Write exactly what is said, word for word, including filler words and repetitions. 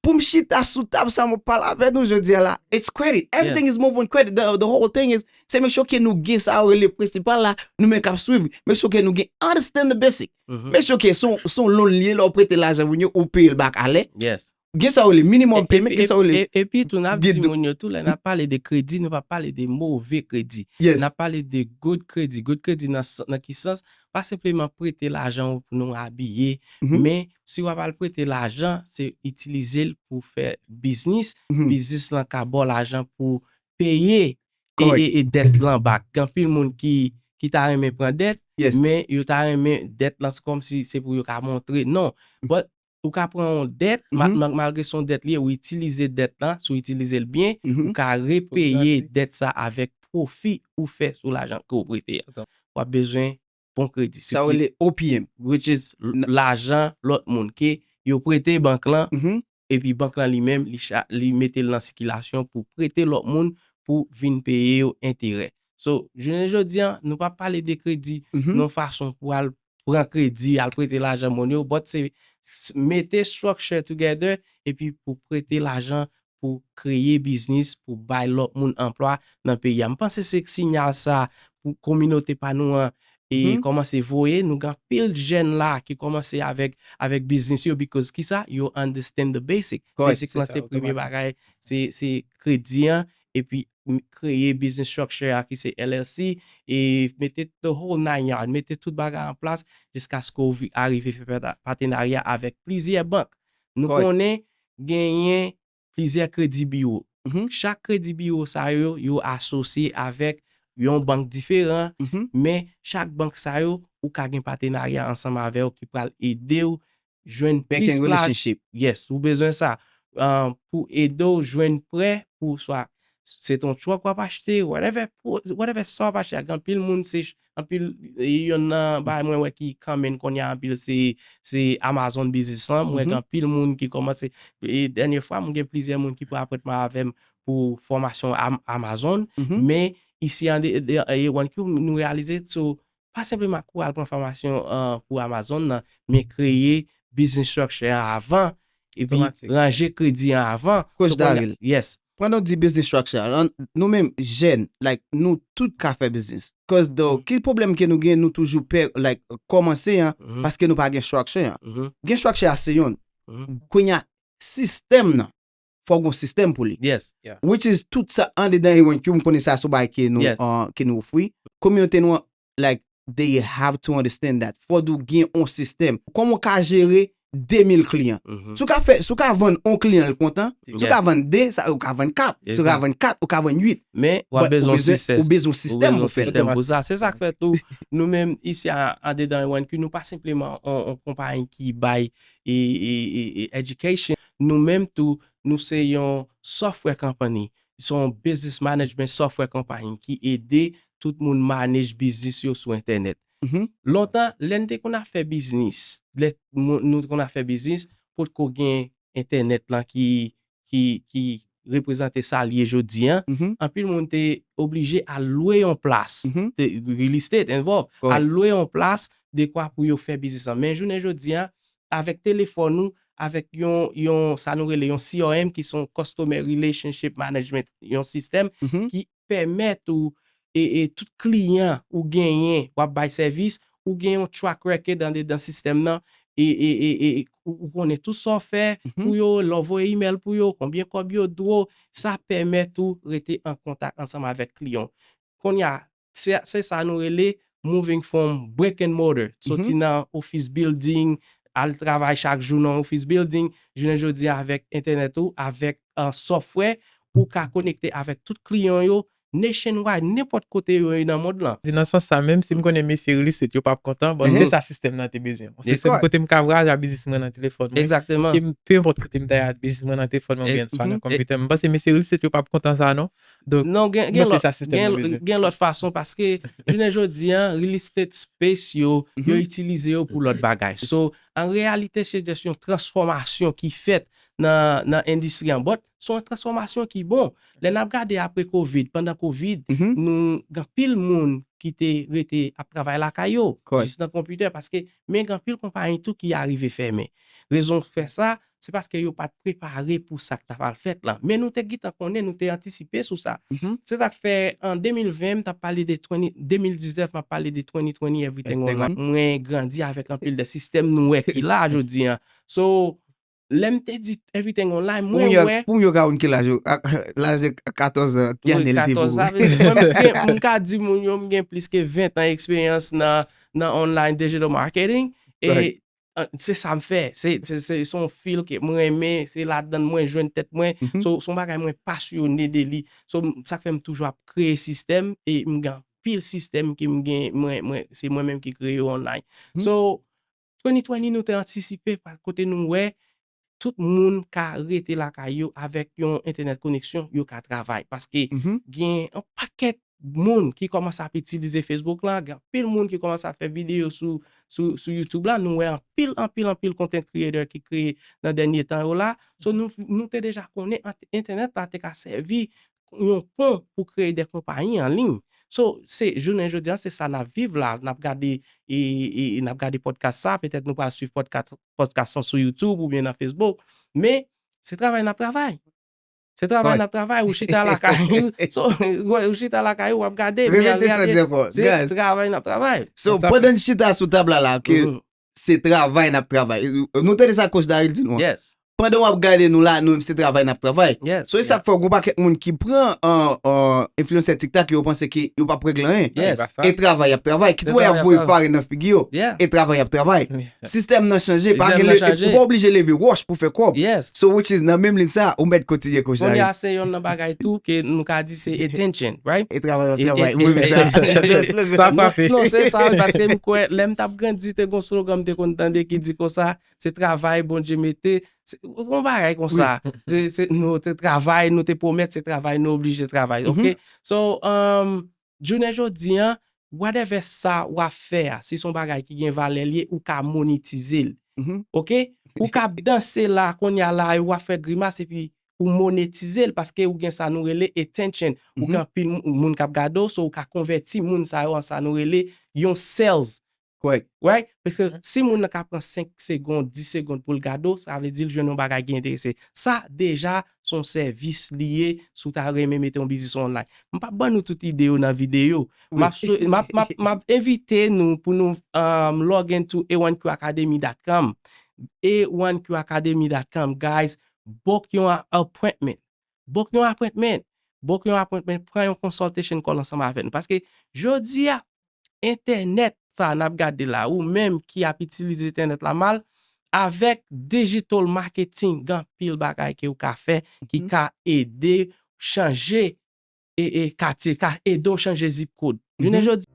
Pou m chita sou tab sa m ap pale avè nou jodi a la, it's credit. Everything is moving credit. The, the whole thing is, se make sure ke nou gen sa yo rele prensipal la, nou menm k ap swiv. Make sure ke nou gen understand the basic. Make sure ke se yon, se yon loan li ye, lè w prete lajan moun yo, ou peye l back alè. Gen sa yo rele minimum payment, gen sa yo rele. Epi tou, n ap di moun yo tou, lè n ap pale de kredi, nou pa pale de move kredi. N ap pale de good kredi. Good kredi nan, nan ki sans? Pa senpleman prete lajan w pou nou abiye, men si w ap al prete lajan, se itilize l pou fè biznis, biznis lan ka ba w lajan pou peye e, e, e dèt lan back. Gen anpil moun ki, ki ta renmen pran dèt, men yo ta renmen dèt lan se kòmsi se pou yo ka montre. Non. But ou ka pran yon dèt, ma- ma- malgre se yon dèt li ye, ou itilize dèt lan, si w itilize l byen, ou ka repeye dèt sa avèk pwofi ou fè sou lajan ke w prete a. W ap bezwen bon kredi. Sa yo rele O P M. Which is l- lajan lòt moun ke yo prete bank lan, epi bank lan li menm, li, cha- li mete l nan sikilasyon pou prete lòt moun pou vin peye yo enterè. So, jounen jodi a, nou pa pale de kredi nan fason pou al pran kredi, al prete lajan moun yo, but se s- mete structure together, epi pou prete lajan pou kreye biznis, pou bay lòt moun anplwa nan peyi a. M panse se sinyal sa pou kominote pa nou an e kòmanse voye. Nou gen anpil jèn la ki kòmanse avèk, avèk biznis yo, because kisa? Yo understand the basic. Basic lan se premye bagay, se, se kredi an, epi m- kreye business structure a ki se L L C, e mete the whole nine yard, mete tout bagay an plas jiskaske w vi- arive fè pata- patenarya avèk plizyè bank. Nou konnen genyen plizyè kredi biwo. Chak kredi biwo sa yo, yo asosye avèk yon bank diferan, men chak bank sa yo, ou ka gen patenarya ansanm avè yo ki pral ede w jwenn plis lajan. Yes, ou bezwen sa. Ah, pou ede w jwenn prè pou swa se ton truck w ap achte, whatever, pou- whatever sa w ap achte. Gen anpil moun se ch- anpil, e, yonn nan bagay mwen wè ki common kounye a anpil se, se Amazon business lan. Mwen gen anpil moun ki kòmanse, e, dènye fwa mwen gen plizyè moun ki pran apwentman avè m pou fòmasyon Am- Amazon, men isi an de, de, e, One Q nou reyalize, so, pa senpleman kouri al pran fòmasyon, ah, pou Amazon nan, men kreye business structure an avan, epi ranje kredi an avan. Coach Daryl. Yes. Pandan w di business structure, an- nou menm jèn, like, nou tout ka fè biznis. Cause the, ki pwoblèm ke nou gen, nou toujou pè, like, kòmanse an, paske nou pa gen structure an. Gen structure a se yonn. Kounye a, sistèm nan, fò w gen yon sistèm pou li. Yes. Which is tout sa andedan One Q, m konnen sa se yon bagay ke nou, ah, ke nou ofri. Kominote nou an, like, they have to understand that. Fò w gen yon sistèm. Kòman w ka jere de mil kliyan? Si w ka fè, si w ka vann yon kliyan, l kontan. Si w ka vann de, sa, ou ka vann kat. Si w ka vann kat, ou ka vann uit. Men, w ap bezwen yon sistèm. Ou bezwen yon sistèm pou fè l. Pou sa. Se sa k fè tou, nou menm, isi a, andedan One Q, nou pa senpleman yon, yon konpayi ki bay e, e, e, e education. Nou menm tou, nou se yon software company. Se yon business management software company ki ede tout moun manage biznis yo sou entènèt. Lontan, lè n te konn ap fè biznis, lè moun- nou te konn ap fè biznis, potko gen entènèt lan ki, ki, ki reprezante sa l ye jodi an. Anpil moun te oblije al lwe yon plas, te, real estate involved, al lwe yon plas dekwa pou yo fè biznis lan. Men jounen jodi an, avèk telefòn ou, avèk yon, yon, sa nou rele yon C R M, ki se yon Customer Relationship Management, yon sistèm ki pèmèt ou, e, e tout kliyan ou genyen, w ap bay sèvis, ou gen yon track record andedan sistèm nan, e, e, e, e ou, ou konnen tout sa w fè pou yo, lè w voye email pou yo, konbyen kòb yo dwe w, sa pèmèt ou rete an kontak ansanm avèk kliyan w. Kounye a, se, se sa nou rele moving from brick and mortar. Soti nan office building, al travay chak jou nan office building, jounen jodi a avèk entènèt ou, avèk, uh, software, ou ka konekte avèk tout kliyan yo, nationwide, nenpòt kote yo ye nan mond lan. Di nan sans sa, menm si m konnen mesye real estate yo p ap kontan, bon, se sa sistèm nan te bezwen. Yon sistèm kote m ka vwayaje ak biznis mwen nan telefòn mwen. Egzakteman. Ke m, pe enpòt kote m ta ye ak biznis mwen nan telefòn mwen, oubyen swa nan konpitè m. M panse mesye real estate yo p ap kontan sa, non? Donk, non, gen, gen lòt, gen, gen lòt fason, paske jounen jodi an, real estate space yo, yo itilize yo pou lòt bagay. So, an reyalite, se just yon transfòmasyon ki fèt nan, nan endistri an. But, se yon transfòmasyon ki bon. Lè n ap gade apre covid, pandan covid, nou, gen anpil moun ki te rete ap travay lakay yo, jis nan konpitè, paske, men gen anpil konpayi tou ki arive fèmen. Rezon k fè sa, se paske yo pa t prepare pou sa k ta pral fèt la. Men nou te gentan konnen, nou te antisipe sou sa. Se sa k fè an de mil ven, m t ap pale de twenty, de mil diznèf, m ap pale de twenty twenty, everything online. Mwen grandi avèk anpil de sistèm nou wè ki la jodi an. So, lè m te di everything online, mwen wè. Pou m yo ka konn ki laj yo, laj de katòz an, ki ane l te pou. Mwen, m ka di moun yo, m gen plis ke ven an eksperyans nan, nan online digital marketing. E se sa m fè. Se, se, se, se yon field ke mwen renmen, se ladan mwen jwenn tèt mwen. So, se yon bagay mwen pasyone de li. So, sa k fè m toujou ap kreye sistèm e m gen anpil sistèm ke m gen, mwen, mwen, se mwen menm ki kreye yo online. So, twenty twenty nou te antisipe pa kote nou wè tout moun ka rete lakay yo avèk yon entènèt koneksyon, yo ka travay. Paske gen yon pakèt moun ki kòmanse ap itilize Facebook la, gen anpil moun ki kòmanse ap fè videyo sou, sou, sou YouTube la, nou wè anpil, anpil, anpil content creator ki kreye nan dènye tan yo la. So, nou, nou te deja konnen ant-, entènèt la te ka sèvi yon pon pou kreye de konpayi an liy. So, se jounen jodi an, se sa n ap viv la. N ap gade, e, e, e n ap gade podcast sa, petèt nou pral swiv podcast, podcast lan sou YouTube oubyen nan Facebook. Men, se travay n ap travay. Se travay n ap travay. Ou chita lakay ou, so, ou chita lakay ou, w ap gade. Men an reyalite, se travay n ap travay. So, pandan n chita sou tab la, la, ke se travay n ap travay. Nou tande sa Coach Daryl di nou an. Pandan w ap gade nou la, nou menm se travay n ap travay. So, e sa k fè w gon pakèt moun ki pran, an, an, enfliyansè TikTok, yo panse ke yo p ap regle anyen. E travay y ap travay. Kit wè y ap voye fare nan figi yo. E travay y ap travay. Sistèm nan chanje. Pa gen le, ou pa oblije leve wòch pou fè kòb. So, which is nan menm liy sa, ou mèt kontinye Coach Daryl. Kounye a, se youn nan bagay tou ke nou ka di se attention, right? E travay y ap travay. Mwen renmen sa. Sa frape. Non, se sa, wi, paske m kwè, lè m t ap grandi, te gon slogan m te konn tande ki di konsa, se travay Bondye mete, se yon bagay konsa. Se, se, nou te travay, nou te pwomèt, se travay, nou oblije travay, oke? So, um, jounen jodi an, whatever sa w ap fè a, si se yon bagay ki gen valè l ye, ou ka monetize l, oke? Ou ka ap danse la, kounye a la, w ap fè grimas, epi ou monetize l, paske ou gen sa nou rele attention. Ou gen anpil moun, moun k ap gade w, so ou ka konvèti moun sa yo an sa nou rele yon sales. Kòrèk. Right? Paske si moun nan ka pran senk segonn, dis segonn pou l gade w, sa vle di l jwenn yon bagay ki enterese. Sa deja se yon sèvis li ye si w ta renmen mete yon biznis online. M p ap ban nou tout ide yo nan videyo. M ap sou-, m ap, m ap, m ap envite nou pou nou, um, log into A one Q academy dot com. A one Q academy dot com, guys, book yon a-, appointment. Book yon appointment. Book yon appointment, pran yon consultation call ansanm avè nou. Paske jodi a, entènèt sa n ap gade la, ou menm ki ap itilize entènèt la mal, avèk digital marketing, gen anpil bagay ke ou ka fè ki ka ede chanje e, e katye, ka ede w chanje zip kòd. Jounen jodi